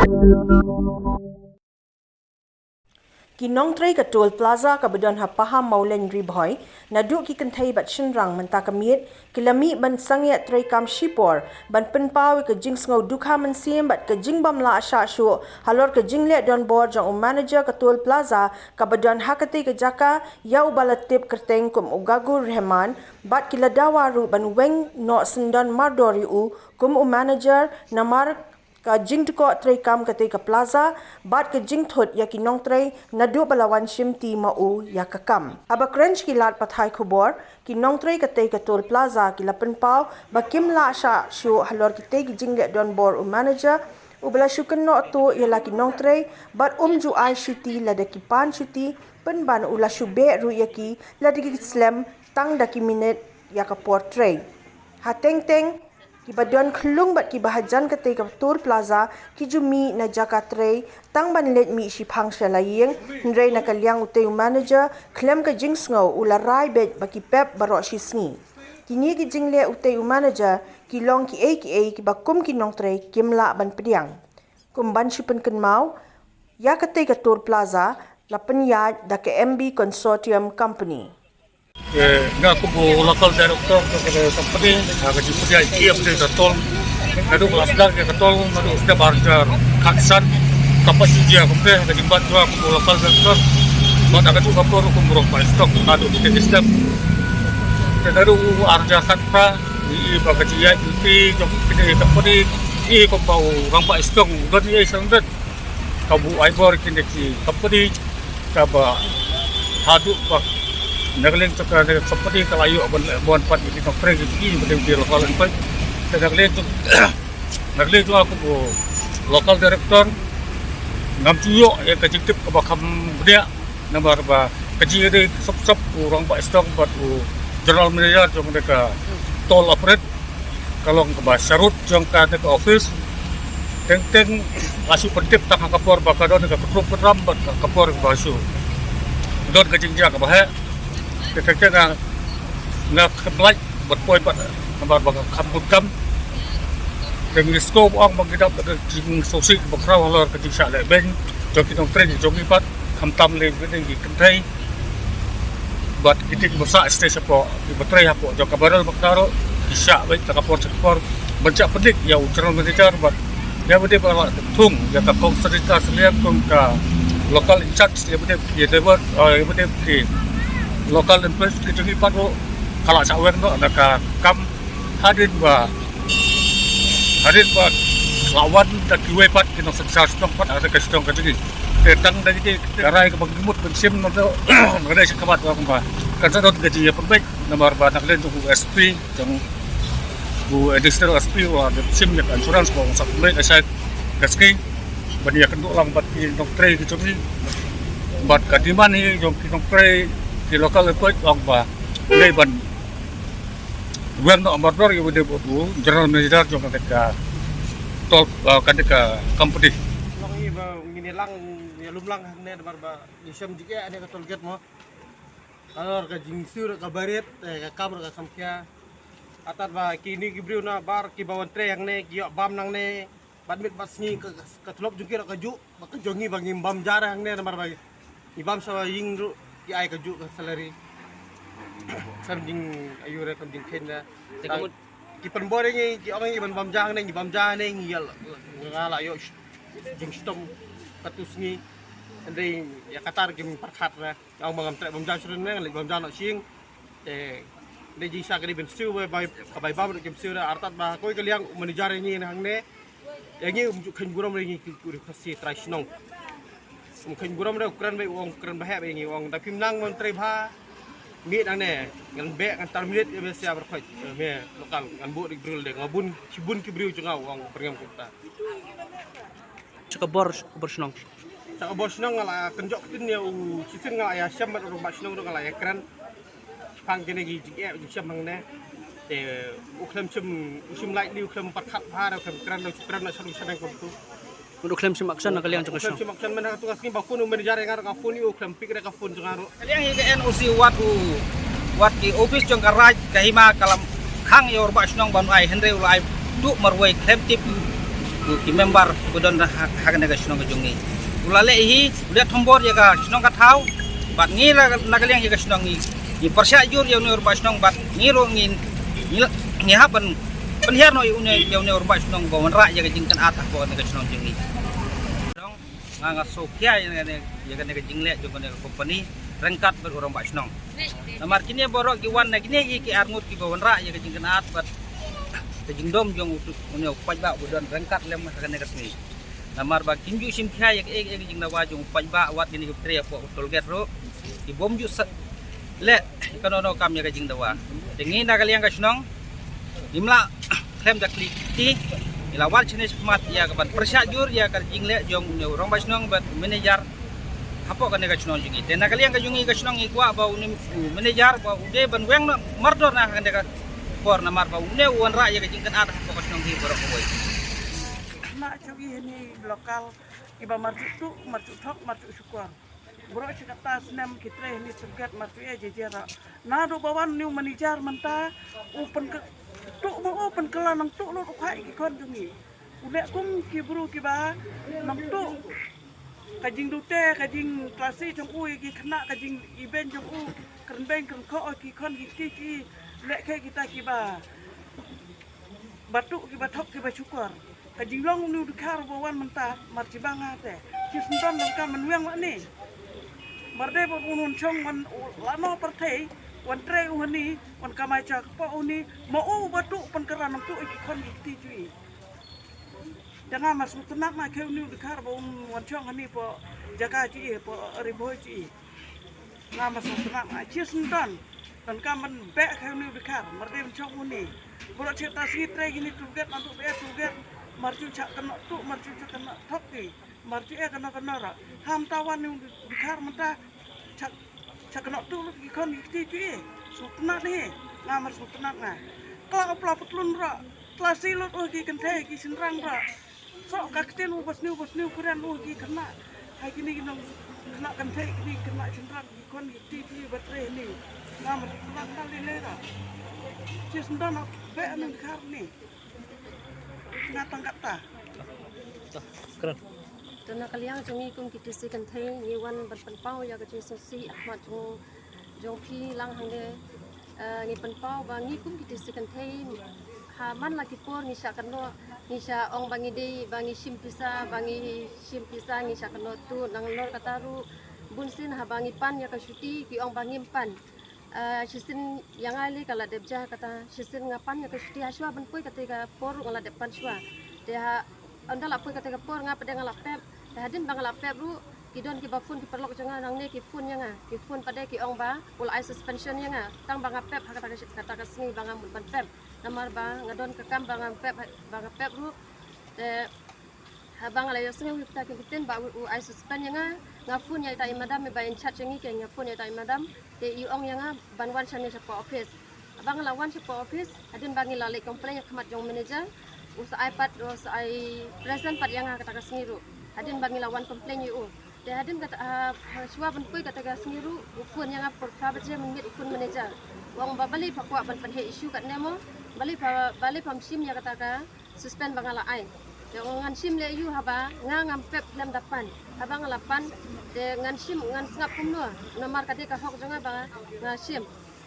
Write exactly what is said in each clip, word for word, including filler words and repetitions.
Ki nongtrei ka Toll Plaza kaba don ha Pahammawlein Ri Bhoi, naduh ki kynthei bad shynrang mynta ka miet, ki la mih ban sangeh treikam shipor ban pynpaw ïa ka jingsngew dukha mynsiem bad ka jingbym lah shah shuh halor ka jingleh donbor jong u manager ka Toll Plaza kaba don ha katei ka jaka, ïa uba la tip kyrteng kum u Gagur Rehman, bad ki la dawa ruh ban weng noh syndon mardor ïa u kum u manager namar ka jingdkot treikam katei ka plaza bad ka jingthut ïa ki nongtrei naduh ba la wan shimti ma u ïa ka kam. Haba kren sha ki lad pathai khubor, ki nongtrei katei ka Toll Plaza ki la pynpaw ba kim lah shah shuh halor kitei ki jingleh donbor u manager, uba la shu kynnoh tuh ïa la ki nongtrei bad um ju ai shuti lada ki pan shuti, pynban u la shu beh ruh ïa ki lada ki slem tang da ki minit ïa ka por trei. Ha teng teng, kiba don khyllung bad kiba hajan katei ka Toll Plaza ki ju mih na jaka trei tang ban leit mih shiphang sha la ïing, hynrei na ka liang utei u manager khlem ka jingsngew u la rai beit ba ki pep baroh shi sngi. Kine ki jingleh utei u manager ki long kiei kiei kiba kum ki nongtrei kim lah ban pdiang. Kum ban shu pynkynmaw, ïa katei ka Toll Plaza la pynïaid da ka M B Consortium Company. Eh, nga kum u local director ka, ka company, ah, ka jingpynïaid ïa ka toll. Naduh ka la sdang ïa ka toll, naduh step arjar khatsan, ka pat ju jia kumne, ka jingbat jua kum u local director. Bad ka ju ka por kum u rangbah Istong, naduh kita ki step. Te naduh arjar khatphra, i ba ka jingïaid duty jong kine company, i kumba u rangbah Istong, don i ai sangdet. Ka buh ai bor kine ki company, kaba haduh ba na ka liang jong ka company ka la ïoh ban leh bor pat ïa ki nongtrei ki jong ki, ba dei ki local employee. Te na ka liang jong, na ka liang jong nga kum u local director, ngam ju ïoh ïa ka jingtip kaba kham bniah, namar ba ka jingïadei sop sop u rangbah Istong bad u general manager jong ka toll operate. Ka long kaba sharud jong kane ka office. Teng teng la shu pyntip tang ha ka por ba ka don ka kynrup kynram bad ha ka por ba shu don ka jingjia kaba heh. Te teng teng nga, nga khlem lait bad poi bad namar ba ka kham bun kam. Te ngi sngewbha ong ba ngi dap da ka jingsngewsih kaba khraw halor ka jingshah lehbeiñ jong ki nongtrei jong ngi pat. Khamtam lei bad ki kynthei bad kito kiba sah stage hapoh, kiba trei hapoh jong ka Barrel Makna ruh ki shah beit na ka por sha ka por ban shah pyndik ïa u general manager bad ïa ba dei ba la thung ïa ka kong Sarita Saliang kum ka local in charge, ïa ba dei ki labour, eh, ïa ba dei ki local employees ki jong ngi pat ruh ka la shah weng noh na ka kam hadien ba Hadien ba la wan da kiwei pat ki nongsynshar shnong pat ha ka shnong ka jong ngi. Te tang da kine ki rai kaba ngi mut ban shim noh, nga dei sha khmat ba kumba kan sa don ka jingïapynbeit namar ba na ka liang jong u S P, jong u additional S P, u la shim ïa ka insurance ba u sa pynbeit ha ka sngi ban ïakynduh lang bad ki nongtrei ki jong ngi. Bad ka demand hi jong ki nongtrei, ki local employee, long ba dei ban weng noh mardor ïa u dei u general manager jong kane ka toll, ah, kane ka company. Long hi ba ngin ïalang, ïalum lang hangne namar ba ngi shem jingeh hangne ka toll gate mo. Halor ka jingsiew ruh kaba rit, eh, ka kam ruh ka kham khia. Artat ba kine ki briew na bar kiba wan trei hangne ki ïoh bam nangne. Bad miet bad sngi ka, ka, ka tulop jong ki ruh ka juh, ba ka jong ngi ba ngim bam ja re hangne namar ba ngi bam sha ïing ruh ki ai ka juh ka salary. Kam jing ayu re kam jing khein re. Te ka mut ki pynbor ïa ngi ki ong ïa ngi ban bam ja hangne, ngi bam ja hangne ngi ïa la, nga la ïoh jingshitom katto sngi. Hynrei ïa kata kim pyrkhat re. Ong ba ngam treh bam ja shuh ne, leit bam ja noh sha ïing. Te dei jingshisha ka dei ban siew bai, bai, ka bai bam ruh kim siew re, artat ba kawei ka liang u manager ïa ngi hangne. Ïa ngi um ju kheiñ burom re ïa ngi ki, ki, ki Khasi trai shnong. Um kheiñ burom re u kren bai u ong kren ba heh bai ïa ngi u ong da phim nang ban trei bha. Mih nangne ngan beh ngan terminate ïa me sia barkhoi. Me local ngan buh dik brul de nga bun, shibun ki briew jong nga u ong byrngem kumta. Sha ka bor, ka bor shnong. Sha ka bor shnong nga la kynjoh ktien ïa u shisien nga la ïa shem bad u rangbah shnong ruh nga la ïa kren. Shaphang kine ki jingeh jingshem hangne. Te u khlem shim, u shim lait li u khlem pyrkhat bha u khlem kren u kren na sha u shaneng kumtu. Mut u khlem shim action na ka liang jong ka shnong. U khlem shim action mynta ka tu ka sngi ba phone u manager ïa nga ruh nga phone ïa u khlem pick re ka phone jong nga ruh. Ka liang hi ka N O C wat u, wat ki office jong ka Raj ka hima ka lam khang ïa u rangbah shnong ban ai hynrei u la ai duh marwei khlem tip. Ki member ki ba don ha, ha kane ka shnong ka jong ngi. U la leh hi, u leh thombor ïa ka shnong ka thaw. Bad ngi na, na ka liang ïa ka shnong ngi, ngi pyrshah jur ïa une u rangbah shnong bad ngi ruh ngi, ngi, ngi hap ban pynhiar noh ïa une, ïa une u rangbah shnong ba wanrah ïa ka jingkynad hapoh kane ka shnong jong ngi. Nga, nga sngewkhia ïa kane, ïa kane ka jingleh jong kane ka company ryngkat bad u rangbah shnong. Namar kine baroh ki wan na kine ki, ki arngut ki ba wanrah ïa ka jingkynad bad ka jingdom jong u, une u paidbah ba don ryngkat lem ha kane ka sngi. Namar ba kim ju shim khia ïa ka, ïa ka jingdawa jong u paidbah wat kine ki ba trei hapoh u toll gate ruh ki bym ju sa leh kano kano kam ïa ka jingdawa. Te ngi na ka liang ka shnong ngim lah khlem da khlieh kti, ngi la wan shane shakhmat ïa ka ban pyrshah jur ïa ka jingleh jong une u rangbah shnong bad manager hapoh kane ka shnong jong ngi. Te na ka liang ka jong ngi ka shnong ngi kwah ba une u manager ba u dei ban weng noh mardor na kane ka por namar ba une u wanrah ïa ka jingkynad hapoh ka shnong hi baroh kawei. Na jong ngi hini local ki ba marjuh tuh, marjuh thok, marjuh shukor. Baroh shi katta snem ki trei hini toll gate marjuh ïa jajera. Naduh ba wan une u manager mynta u pynkylla tuh, ma u pynkylla nang tuh lut u kha ïa ki khon jong ngi. U leh kum ki bru ki ba nang tuh ka jingdute, ka jingtlasi jong u ïa ki khynnah, ka jingibeiñ jong u, kren beiñ kren khoh ïa ki khon ki kti ki, leh khe kita ki ba ba tuh ki ba thok ki ba shukor. Ka jinglong une u dkhar ba wan mynta marjuh ba nga te. Shi syndon dang ka man weng wa ni. Mar dei ba un un shong wan u lano pyrthei, wan trei u hani, wan kamai cha kpoh u ni, ma u ba tuh pynkylla nang tuh ïa ki khon ki kti jong i. Te nga ma sngewtynnat nga khe une u dkhar ba un wan shong hani hapoh jaka jong i, hapoh Ri Bhoi jong i. Nga ma sngewtynnat nga, shi syndon. Dang ka man beh khe une u dkhar, mar dei ban shong une. Baroh shi katta sngi trei kine toll gate, naduh ba ïa toll gate, marjuh cha kynnoh tuh, marjuh cha kynnoh thok ki, marjuh ïa kano kano ruh. Hynta wan une u dkhar mynta cha, cha kynnoh tuh lut ki khon ki kti jong i. Sngewtynnat hi, nga ma sngewtynnat nga. Khlak u pla patlun ruh, tlasi lut u ki kynthei ki shynrang ruh. Soh ka ktien u ba sniew ba sniew kren u ki khynnah. Ha kine ki nongkhynnah kynthei kine ki khynnah shynrang ki khon ki kti ki ba trei ni. Nga ma sngewtynnat nga lei lei ruh. Shi syndon beh une u dkhar ni. Nga tang katta. Kren. To na ka liang jong ngi kum ki T C kynthei ngi wan ban pynpaw ïa ka jingsngewsih ha khmat jong, jong phi lang hangne. Eh, ngi pynpaw ba ngi kum ki T C kynthei ha man la ki por ngi shah kynnoh, ngi shah ong ba ngi dei, ba ngi shim pisa, ba ngi shim pisa, ngi shah kynnoh tuh, nalor kata ruh bun sien haba ngi pan ïa ka shuti ki ong ba ngim pan. Ah, shisien ïa nga lei ka la dep ja kata, shisien nga pan ïa ka shuti, ha shuwa ban poi kata ka por ruh nga la dep pan shuwa. Te ha, ynda la poi kata ka por nga pat de nga la pep. Te hadien ba nga la pep ruh, ki don ki ba phone ki paralok jong nga nangne ki phone ïa nga, ki phone pat de ki ong ba u la ai suspension ïa nga tang ba nga pep ha kata ka, kata ka sngi ba nga mut ban pep. Namar ba nga don ka kam ba nga pep, ba nga pep ruh. Te haba nga la ïohsngew ïa kita ki ktien ba u, u ai suspend ïa nga, nga phone ïa ita i madam iba in charge ïa ngi, ke nga phone ïa ita i madam, te i ong ïa nga ban wan shane shapoh office. Haba nga la wan shapoh office, hadien ba ngi la leit complain ïa khmat jong manager, u sa ai pat, u sa ai present pat ïa nga kata ka sngi ruh. Hadien ba ngi la wan complain ïa u. Te hadien kata, ha, ha shuwa ban poi kata ka sngi ruh, u phone ïa nga por phra baje mynmiet, u phone manager. U ong ba balei pha kwah ban pynheh issue katne mo, balei pha, balei pham shim ïa kata ka suspend ba nga la ai. Te ngan shim leh ïa u haba nga ngam pep lem da pan. Haba nga la pan, te ngan shim, ngan sngap kumno, namar ka dei ka hok jong nga ba nga shim.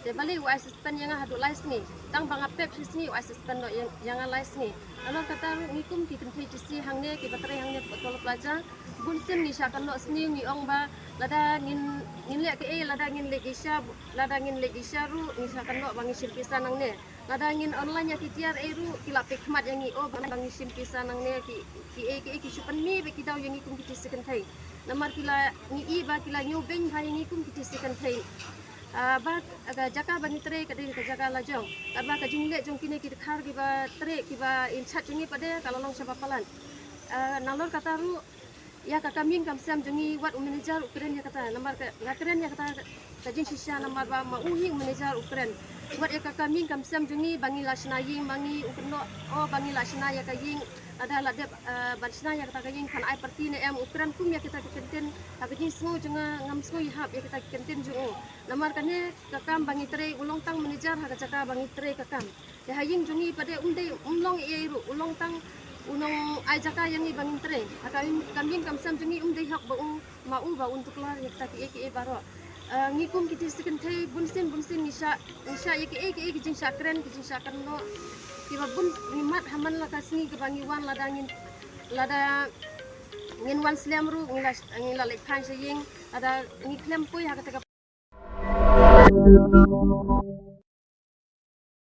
Te balei u ai suspend ïa nga haduh lai sngi. Tang ba nga pep shi sngi u ai suspend noh ïa, ïa nga lai sngi. Nalor kata ruh ngi kum ki kynthei T C hangne, ki ba trei hangne Tolo Plaza. Bun sien ngi shah kynnoh sniew ngi ong ba lada ngin, ngin leh kaei, lada ngin leit sha, lada ngin leit sha ruh ngi shah kynnoh ba ngi shim pisa nangne. Lada ngin online ïa ki tiar ei ruh ki la peit khmat ïa ngi, oh, ba ngi shim pisa nangne, ki, kiei kiei ki shu pynmih bad ki daw ïa ngi kum ki T C kynthei. Namar ki la, ngi i ba ki la ñiewbeiñ bha ïa ngi kum ki T C kynthei. Ah, ba ka jaka ba ngi trei ka dei ka jaka lajong. Katba ka jingleh jong kine ki dkhar ki ba trei ki ba in charge jong ngi pat de ka la long shaba palat. Ah, nalor kata ruh ïa ka kam ïing kam sem jong ngi wat u manager u kren ïa kata, namar ka, nga kren ïa kata ka jingshisha namar ba ma u hi u manager u kren. Wat ïa ka kam ïing kam sem jong ngi ba ngi la shna ïing ba ngi u kynnoh, oh, ba ngi la shna ïa ka ïing, lada la dep, eh, ban shna ïa kata ka ïing phan ai party ne em, u kren kum ïa kita ki kyntien. Ha ka jingsngew jong nga ngam sngew ïahap ïa kita ki kyntien jong u. Namar kane ka kam ba ngi trei u long tang manager ha ka jaka ba ngi trei ka kam. Te ha ïing jong ngi pat de um dei, um long ei ei ruh, u long tang u nong ai jaka ïa ngi ba ngin trei. Ha ka kam ïing kam sem jong ngi um dei hok ba u ma u ba un tuklar ïa kita kiei kiei baroh. Eh, ngi kum ki jingsngewthuh bunsien bunsien ngi shah ngi shah ïa kiei kiei ki jingshah kren ki jingshah kren noh. Kiba bun ngi mad ha man la ka sngi kaba ngi wan lada ngin lada ngin wan slem ruh ngi la ngi la leit phai sha ïing lada ngi khlem poi ha kata ka